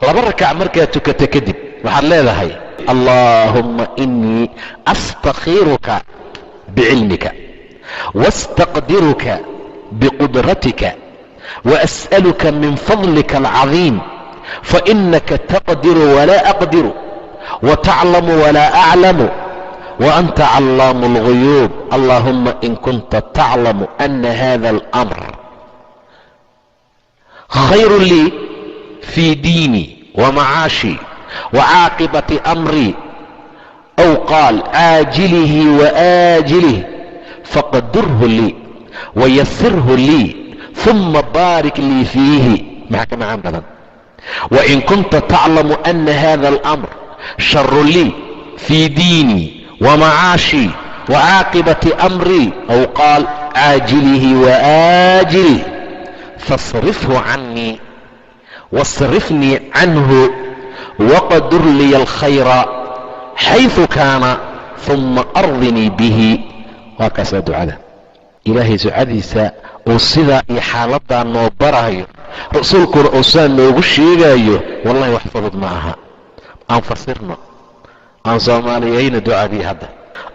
Laba rakac markaad tukata kadib waxaad leedahay allaahumma inii astakhiruka bicilmika wastaqdiruka biqudratika waas'aluka min fadlika alcadiim fainaka taqdiru walaa aqdiru wataclamu walaa aclamu waanta callaamu alghuyuub. Allaahumma in kunta taclamu ana hada alamr khayru lii fii diinii wamacaashii wacaaqibati amrii aw qaal caajilihi waaajilih faqdurhu lii wayasirhu lii uma baarik lii fiihi. Maxaa ka macaan badan? Wain kunta taclamu ana hada alamr sharu lii fii diinii wamacaashii wacaaqibati amrii aw qaal caajilihi waaajilih fasrifhu cannii wasrifnii canhu waqdur liya alkhayra xayثu kaana uma ardinii bihi. Waa kaasaa ducada. Ilaahay ducadiisa uu sidaa iyo xaaladaa noo barayo, rasuulkuna uu sidaa noogu sheegayo, wallahi wax fudud ma aha. Aan fasirno, aan soomaaliyayna ducadii hadda.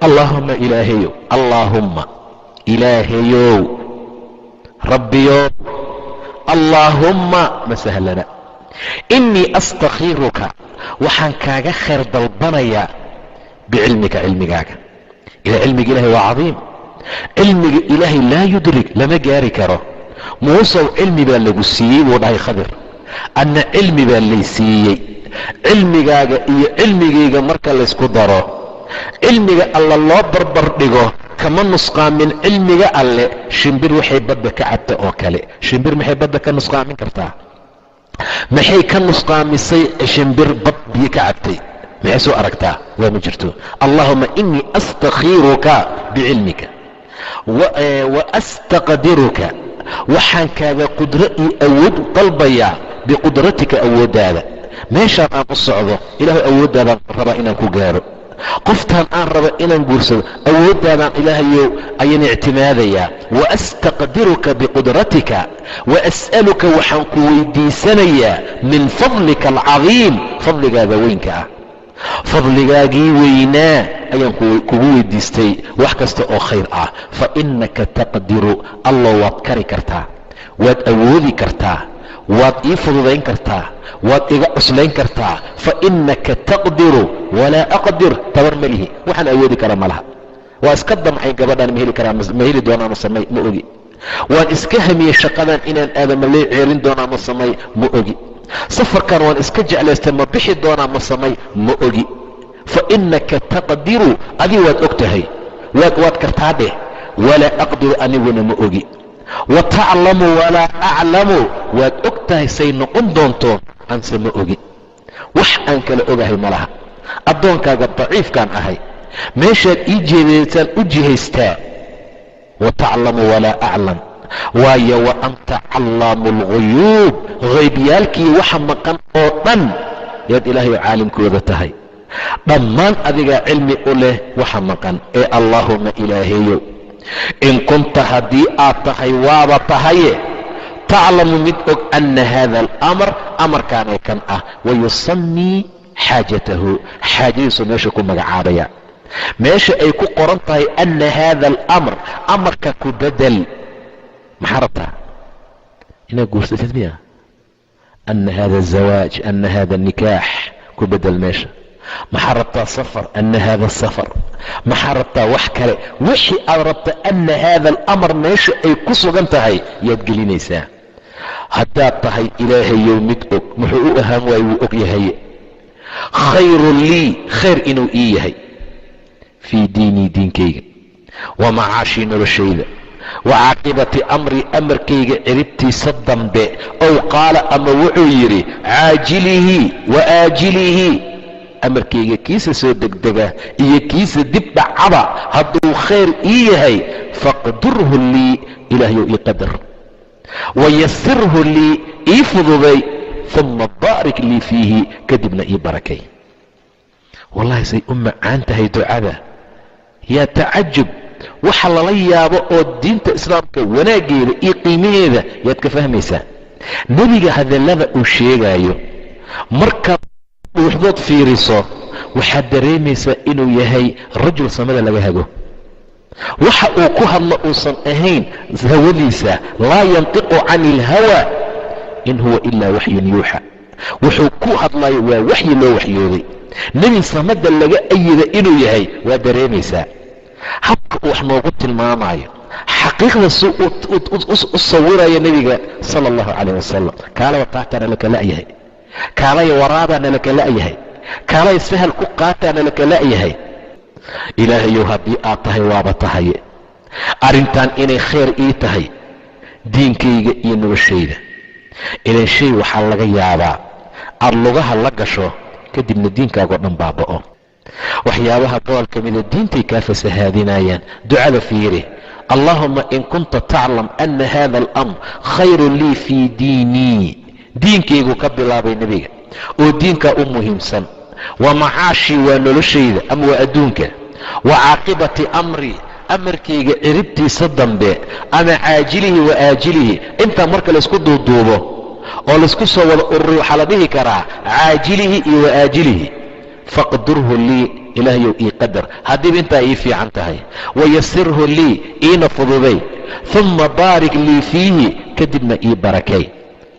Allaahumma ilaahayow, allaahumma ilaahayow, rabbiyow, allaahumma ma sahlana, innii astakhiruka waxaan kaaga khayr dalbanayaa bicilmika, cilmigaaga. Ila cilmiga ilahay waa cadiim, cilmiga ilaahay laa yudrik, lama gaari karo. Muusow cilmi baa lagu siiyey buu dhahay Khadir, anna cilmi baa lay siiyey. Cilmigaaga iyo cilmigayga marka laysku daro, cilmiga alla loo barbar dhigo, kama nusqaamin cilmiga alle shimbir waxay badda ka cabta oo kale. Shimbir maxay badda ka nusqaamin kartaa? Maxay ka nusqaamisay shimbir bad biyo ka cabtay? Maxay soo aragtaa? Waa ma jirto. Allaahuma inii astakhiiruka bicilmika wa astaqdiruka, waxaan kaaga qudro iyo awood dalbayaa biqudratika, awooddaada. Meeshaan aan u socdo ilaahay awooddaadaan rabaa inaan ku gaaro. Qoftaan aan raba inaan guursado awooddaadaan ilaahayow ayaan ictimaadayaa. Wa astaqdiruka biqudratika wa as'aluka, waxaan ku weydiisanayaa min fadlika alcadiim, fadligaada weynka ah, fadligaagii weynaa ayaan kugu weydiistay wax kasta oo khayr ah. Fa innaka taqdiru, allo waad kari kartaa, waad awoodi kartaa, waad ii fududayn kartaa, waad iga cuslayn kartaa. Fa innaka taqdiru walaa aqdir, tabar ma lihi, waxaan awoodi kara ma laha. Waa iska damcay gabadhaan, ma heli karaa, ma heli doonaa, ma samay, ma ogi. Waan iska hamiyey shaqadan inaan aado, ma lee ceelin doonaa, ma samay, ma ogi. Safarkan waan iska jeclaystay, ma bixi doonaa, ma samay, ma ogi. Fa innaka taqdiru, adi waad og tahay, waad kartaa dheh, walaa aqdiru, aniguna ma ogi. Wa taclamu walaa aclamu, waad og tahay say noqon doonto, anse ma ogi. Wax aan kala ogahay ma laha, addoonkaaga daciifkaan ahay, meeshaad ii jeedaysaan u jihaystaa. Wa taclamu walaa aclam, waayo wa anta callaamu alghuyuub, haybyaalkii waxa maqan oo dhan yaad ilaahay caalimkooda tahay. Dhammaan adigaa cilmi u leh waxa maqan. Ee allaahuma ilaahayow, in kunta haddii aad tahay, waaba tahaye, taclamu mid og anna hada alamr, amarkaanee kan ah, wayusamii xaajatahu, xaajadiisu meesha ku magacaabaya, meesha ay ku qoran tahay anna hada alamr, amarka ku bedel. Maxaa rabtaa? Inaad guursatid miya? Anna hada azawaaj, anna hada nikaax ku bedel meesha. Maxaa rabtaa? Safar, anna hada asafar. Maxaa rabtaa? Wax kale, wixii aad rabta anna hada alamr meesha ay ku sugan tahay yaad gelinaysaa. Haddaad tahay ilaahayow mid og, muxuu u ahaan waaye? Wuu og yahay. Khayrun lii, khayr inuu ii yahay, fii diinii, diinkayga, wa macaashii, noloshayda, wa caaqibati amrii, amarkayga ciribtiisa dambe, ow qaala, ama wuxuu yidhi caajilihi wa aajilihi, amarkayga kiisa soo degdega iyo kiisa dib dhacaba hadduu khayr ii yahay, faqdurhu lii, ilaahyow ii qadar, wayasirhu lii, ii fududay, uma baarik lii fiihi, kadibna ii barakay. Wallahi say u macaan tahay ducada, yaa tacajub, waxa lala yaabo oo diinta islaamka wanaaggeeda iyo qiimaheeda yaad ka fahmaysaa. Nebiga hadallada uu sheegaayo, Markaad dhuuxdood fiiriso waxaad dareemaysaa inuu yahay rajul samada laga hago. Waxa uu ku hadlo uusan ahayn hawadiisa, laa yantiqu cani alhawa in huwa ilaa waxyun yuuxa. Wuxuu ku hadlayo waa waxyi loo waxyooday. Nebi samada laga ayida inuu yahay waa dareemaysaa. Habka uu wax noogu tilmaamayo, xaqiiqda si u sawiraya nebiga sala allahu calayh wasalam. Kaalaya qaataa nalaka la'yahay, kaalaya waraabaa nalaka la'yahay, kaalaya sahal ku qaataa nalaka la'yahay. Ilaahayow haddii aad tahay waaba tahaye, arrintan inay khayr ii tahay diinkayga iyo noloshayda. Ilan shay waxaa laga yaabaa aad lugaha la gasho kadibna diinkaagoo dhan baaba'o. Waxyaabaha gobol ka mida diintay kaa fasahaadinayaan. Ducada fiiri, allaahuma in kunta taclam ana hada alamr khayrun lii fii diinii. Diinkaygu ka bilaabay nebiga oo diinkaa u muhiimsan. Wa macaashii waa noloshayda ama waa adduunka, wa caaqibati amrii amarkayga ciribtiisa dambe, ama caajilihi wa aajilihi. Intaa marka laysku duuduubo oo laysku soo wada ururiyo waxaa la dhihi karaa caajilihi iyo wa aajilihi. Faqdurhu lii, ilaahayow ii qadar haddiiba intaa ii fiican tahay. Wayasirhu lii, iina fududay. Uma baarik lii fiihi, kadibna ii barakay.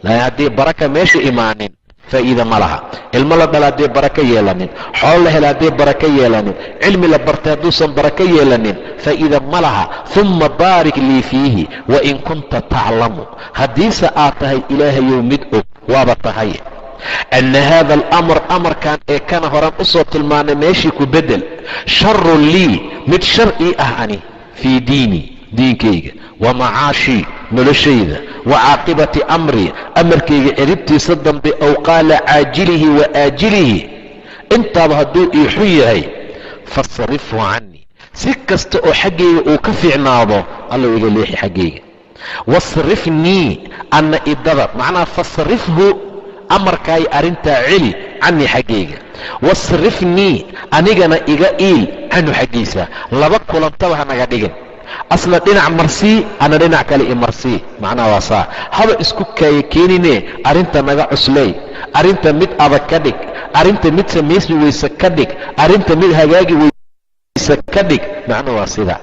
Laakiin haddii baraka meesha imaanin faa'iida ma laha. Ilmo la dhala haddii barako yeelanin, xoolo la hela haddii barako yeelanin, cilmi la bartay hadduusan barako yeelanin, faa'iida ma laha. Uma baarik lii fiihi wain kunta taclamu, haddiise aad tahay ilaahayow mid og waaba tahay, ana haada alamr amarkan ee kana horan u soo tilmaanay meeshii ku bedel, sharun lii mid shar ii ah ani fii diinii diinkayga, wa macaashii noloshayda, wa caaqibati amrii amarkayga ciribtiisa dambe, ow qaala caajilihi wa aajilihi. Intaaba hadduu ii xun yahay fasrifhu canii, si kasta oo xaggayga uu ka fiicnaado allow iga leexi xaggayga. Wasrifnii anna idada, macnaha fasrifhu amarkaay arrintaa celi canii xaggayga, wasrifnii anigana iga iil canhu xaggiisa. Laba kulantaba ha naga dhigin, asna dhinac marsii ana dhinac kale i marsii. Macnaha waa saa, haba isku kaaya keenine, arrinta naga cusley, arrinta mid adag ka dhig, arrinta mid samaysmi weyse ka dhig, arrinta mid hagaagi weyse ka dhig. Macnuhu waa sida.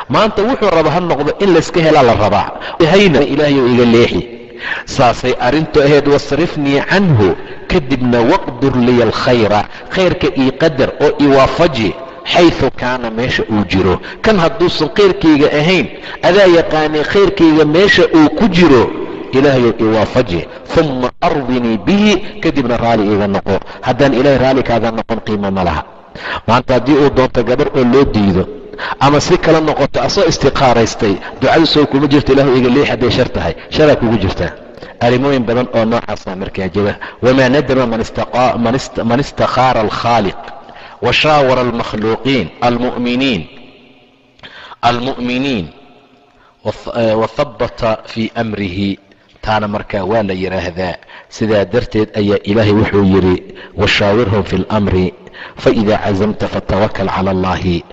Maanta wuxuu raba ha noqdo in layska helaa la rabaa, hayna ilaahayow iga leexi. Saasay arrintu ahayd. Wasrifnii canhu, kadibna waqdur liya alkhayra, khayrka ii qadar oo i waafaji, xayثu kaana meesha uu jiro. Kan hadduusan khayrkayga ahayn adaa yaqaanay khayrkayga meesha uu ku jiro, ilaahayow i waafaji. Uma ardinii bihi, kadibna raali iga noqo. Haddaan ilaahay raali kaaga noqon qiimo ma laha. Maanta haddii uu doonto gabar oo loo diido ama si kala noqoto asoo istiqaaraystay, ducadu soo kuma jirto ilahu iga leex hadday shar tahay, sharaa kugu jirtaa. Arrimooyin badan oo noocaasa markaa jira. Wamaa nadama man istakhaara alkhaaliq washaawara almakhluuqiin almu'miniin wahabata fii amrihi. Taana markaa waa la yidhaahdaa. Sidaa darteed ayaa ilaahay wuxuu yidhi washaawirhum fi اlamri faإida cazamta fatawakal cala allahi.